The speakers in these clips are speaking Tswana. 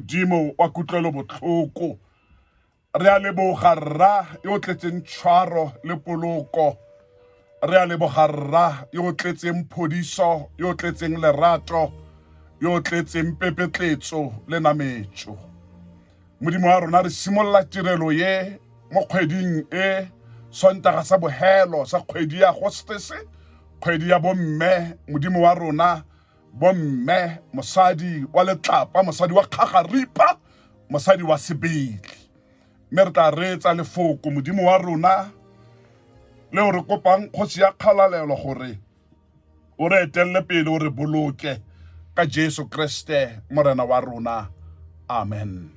Modimo wa kutlwelobotlhoko. Re a leboga Rra yo o tletseng tshwaro le poloko. Re a leboga Rra yo o tletseng phodiso, yo o tletseng lerato, yo o tletseng pepetletso le nametso. Modimo wa rona, re simolola tirelo ye mo kgweding e, Sontaga sa bohelo sa kgwedi ya Agostese, kgwedi ya bomme. Modimo wa rona, bomme, mosadi wa letlapa, mosadi wa kgagaripa, mosadi wa sebele. Mme re tla reetsa lefoko, Modimo wa rona, leo re kopang Kgosi ya Kgalalelo gore o re etelele pele, o re boloke ka Jesu Kriste Morena wa rona. Amen.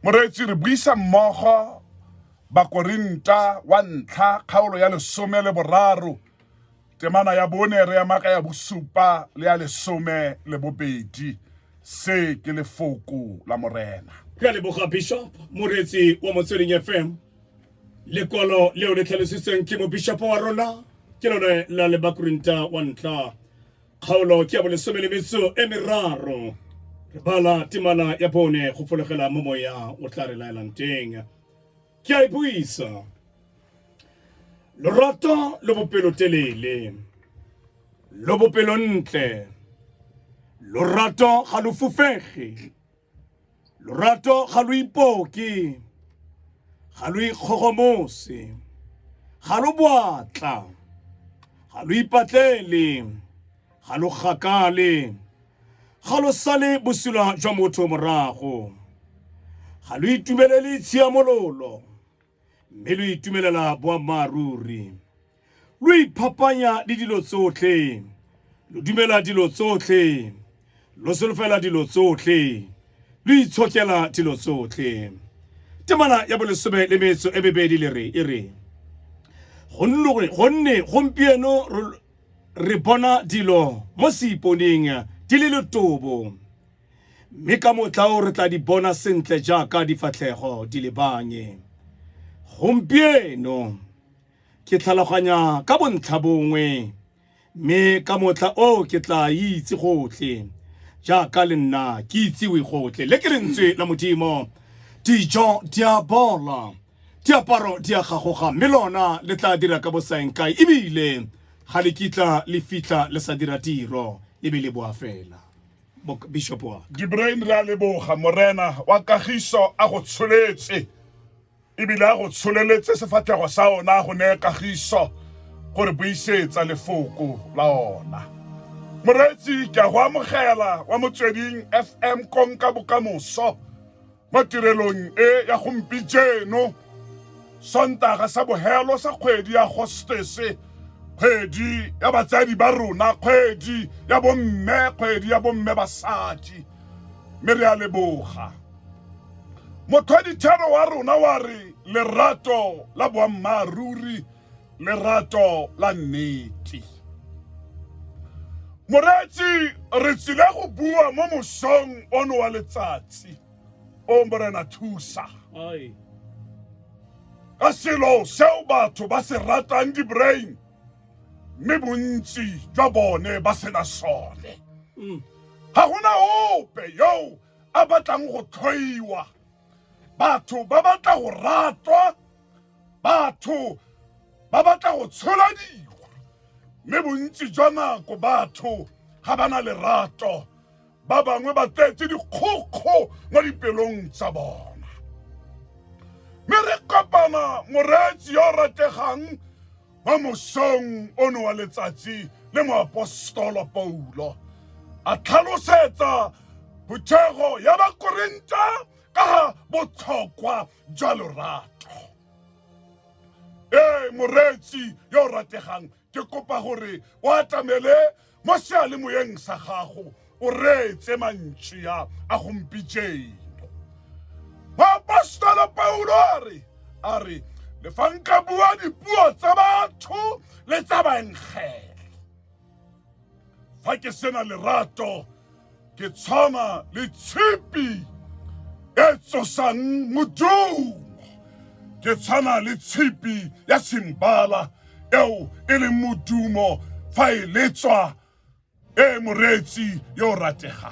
Moreetsi, re buisa mmogo Bakorinta wa ntlha kgaolo ya 13, temana ya 4 re ya ka ya 7 le ya 12. Se ke lefoko la Morena. Re a leboga Bishop Moreetsi wa Motsweding FM. Lekwalo leo le tlhalositsweng ke mobishopo wa rona ke lone la Lebakorinta wa ntlha kgaolo ke ya bo 13, re bala temana ya 4 go fologela mo moya o tla re laelang teng. Ke a e buisa. Lorato lo bopelotelele, lo bopelontle, lorato ga lo fufege, lorato ga lo ipoke, ga lo ikgogomose, ga lo boatla, ga lo ipatlele, ga lo gakale, ga lo sale bosula jwa motho morago, ga lo itumelele tshiamololo, mme lo itumelela boammaaruri. Lo iphapanya le dilo tsotlhe, lo dumela dilo tsotlhe, lo solofela dilo tsotlhe, lo itshokela dilo tsotlhe. Temana ya bo 12 le re e re, gonne gompieno re bona dilo mo seiponeng di le letobo, mme ka motlha o re tla di bona sentle jaaka difatlhego di lebanye. Gompieno ke tlhaloganya ka bontlha bongwe, mme ka motlha o ke tla itse gotlhe, jaaka le nna ke itsiwe gotlhe. Le ke lentswe la Modimo. Dijo di a bola, diaparo di a gagoga, mme lona le tla dira ka bosaengkae, ebile ga le kitla le fitlha le sa dira tiro, le be le boa fela. Bishop wa ka. Gibrain, re a leboga. Morena wa kagiso a go tsholetse, ebile a go tsholeletse sefatlhego sa ona, a go neye kagiso gore buisetsa lefoko la ona. Moreetsi, ke a go amogela wa Motsweding FM konka bokamoso mo tirelong e ya gompijeno, Sontaga sa bohelo sa kgwedi ya Agostese, kgwedi ya batsadi ba rona, kgwedi ya bomme, kgwedi ya bomme basadi. Mme re a leboga. Mothwadithero wa rona wa re lerato la boammaaruri, lerato la nnete. Moreetsi, re tsile go bua mo mosong ono wa letsatsi. O Morena thusa. Ka selo seo batho ba se ratang di-brain, mme bontsi jwa bone ba sena sone. Ga gona ope yo a batlang go tlhoiwa. Batho ba batla go ratwa, batho ba batla go tsholadiwa, mme bontsi jwa nako batho ga ba na lerato. Ba bangwe ba tletse dikgokgo mo dipelong tsa bona. Mme re kopana moreetsi yo rategang mo mosong ono wa letsatsi le moapostolo Paulo a tlhalosetsa phuthego ya Bakorinta ka ga botlhokwa jwa lorato. Ee, moreetsi yo rategang, ke kopa gore o atamele mo seyalemoyeng sa gago o reetse mantši a a gompijeno. Moapostolo Paulo a re le fa nka bua dipuo tsa batho le tsa baengele, fa ke sena lerato ke tshwana le tshipi e tsosang modumo, ke tshwana le tshipi ya simbala eo e leng modumo fa e letswa. E moreetsi yo o rategang,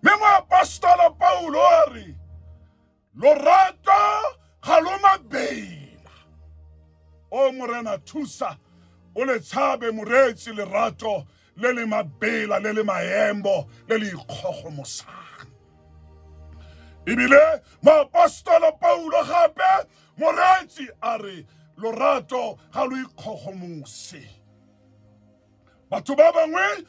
mme moapostolo Lorato ga lo mabela. O Morena thusa o le tshabe moreetsi lerato le le mabela le le maembo le le ikgogomosang. Ebile moapostolo Paulo gape moreetsi a re lorato ga lo ikgogomose. Batho ba bangwe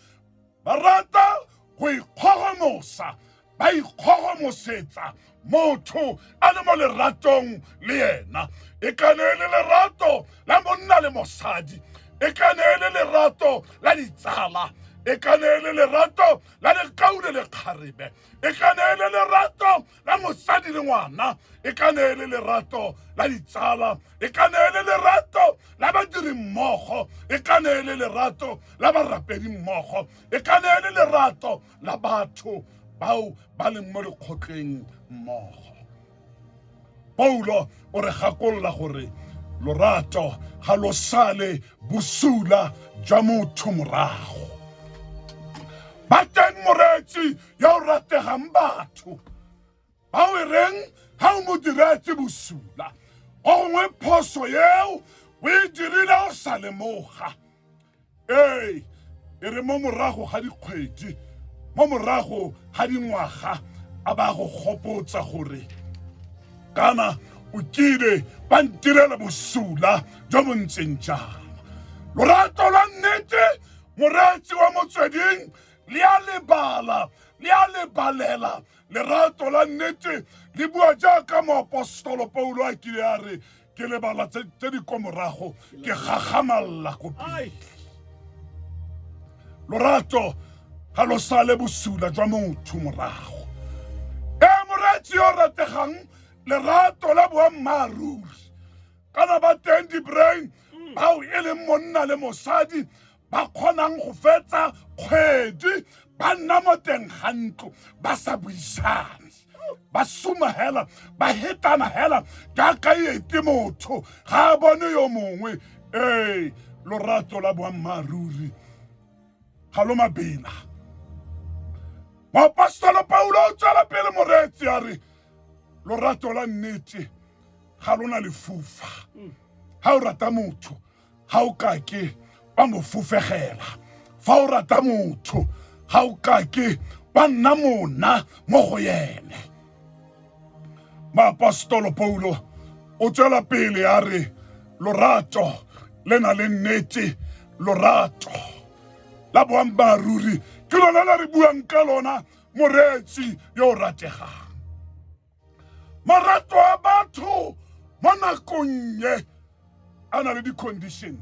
ba rata go ikgogomosa, ba ikgogomosetsa motho a le mo leratong le yena. E ka ne e le lerato la monna le mosadi, e ka ne e le lerato la ditsala, e ka ne e le lerato la lekau le lekgarebe, e ka ne e le lerato la mosadi le ngwana, e ka ne e le lerato la ditsala, e ka ne e le lerato la badiri mmogo, e ka ne e le lerato la barapedi mmogo, e ka ne e le lerato la batho bao ba leng mo lekgotleng mmogo. Paulo o re gakolola gore lorato ga lo sale bosula jwa motho morago. Ba teng moreetsi yo o rategang batho ba o e reng ga o mo diretse bosula, go gongwe phoso eo o e dirile o sa lemoga. Ee, e re mo morago ga dikgwedi, mo morago ga dingwaga, a ba go gopotsa gore kana o kile ba ntirela bosula jo bo ntseng jang. Lorato lwa nnete, moreetsi wa motsweding, le a lebala, le a lebalela. Lerato la nnete le bua jaaka moapostolo Paulo a kile a re, ke lebala tse di ko morago, ke gagamalela ko pele. Lorato ga lo sale bosula jwa motho morago. Ee, moreetsi yo rategang, lerato la boammaaruri kana ba teng di-brain bao e leng monna le mosadi ba kgonang go fetsa kgwedi ba nna mo teng ga ntlo ba sa buisane, ba suma hela, ba hetana hela jaaka ete motho ga a bone yo mongwe. Ee, lorato la boammaaruri ga lo mabela. Moapostolo Paulo o tswela pele moreetsi a re lorato la nnete ga lona lefufa. Ga o rata motho ga o kake wa mo fufegela. Fa o rata motho ga o kake wa nna mona mo go ene. Moapostolo Paulo o tswela pele a re lorato le na le nnete, lorato la boammaaruri ke lona la re buang ka lona, moreetsi yo o rategang. Marato a batho mo nakong ye a na le di-condition.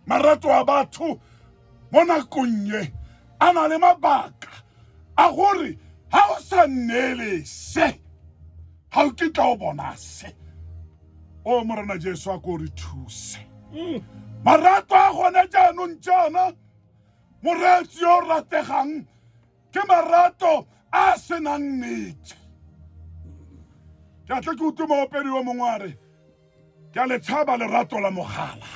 Marato a batho mo nakong ye a na le mabaka a gore ga o sa nneele se, ga o kitla o bona se. O Morena Jesu a ko re thuse. Marato a gone jaanong jaana, moreetsi yo o rategang, ke marato a a senang nnete. Ke a tle ke utlwe moopedi yo mongwe a re, ke a le tshaba lerato la mogala.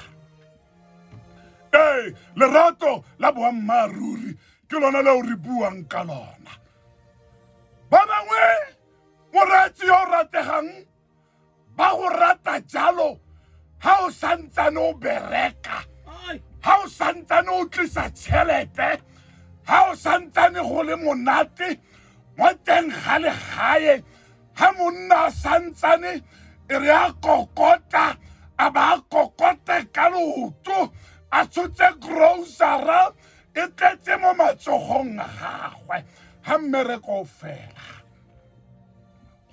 Ee, lerato la boammaaruri ke lona leo re buang ka lona. Ba bangwe, moreetsi yo o rategang, ba go rata jalo ha o santsane o bereka, ha o santsane o tlisa tšhelete, ha o santsane go le monate mo teng ga legae, ha monna a santsane e re a kokota, a ba a kokote ka leoto, a tshotse grocery e tletse mo matsogong a gagwe, ha mmereko o fela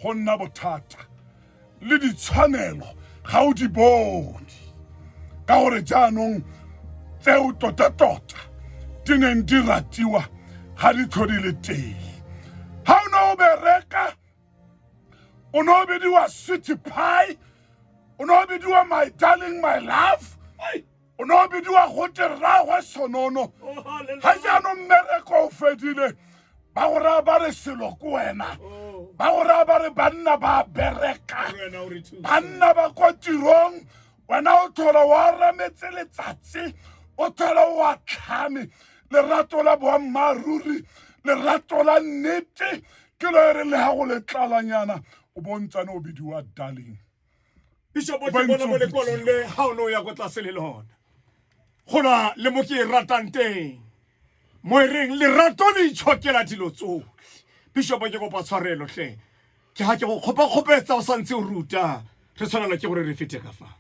go nna bothata le ditshwanelo ga o di bone, ka gore jaanong tseo tota-tota di neng di ratiwa ga di tlhole le teng. Ha o ne o bereka o ne o bidiwa sweetie pie, o ne o bidiwa my darling, my love, o ne o bidiwa gote rraagwe sonono. Ga jaanong mmereko o fedile, ba go raya ba re selo ko wena, ba go raya ba re banna ba bereka, banna ba ko tirong, wena o thola o arametse letsatsi, o thola o a tlhame. Lerato la boammaaruri, lerato la nnete. Ke lo e reng le ga go le tlalanyana o bontsane o bidiwa darling. Bishop ke bona mo lekwalong le ga o ne o ya ko tlase le lona. Go na le mo ke e ratang teng. Mo e reng lerato le itshokela dilo tsotlhe. Bishop ke kopa tshwarelo hle. Ke ga ke go kgopakgopetsa o santse o ruta. Re tshwanela ke gore re fete ka fa.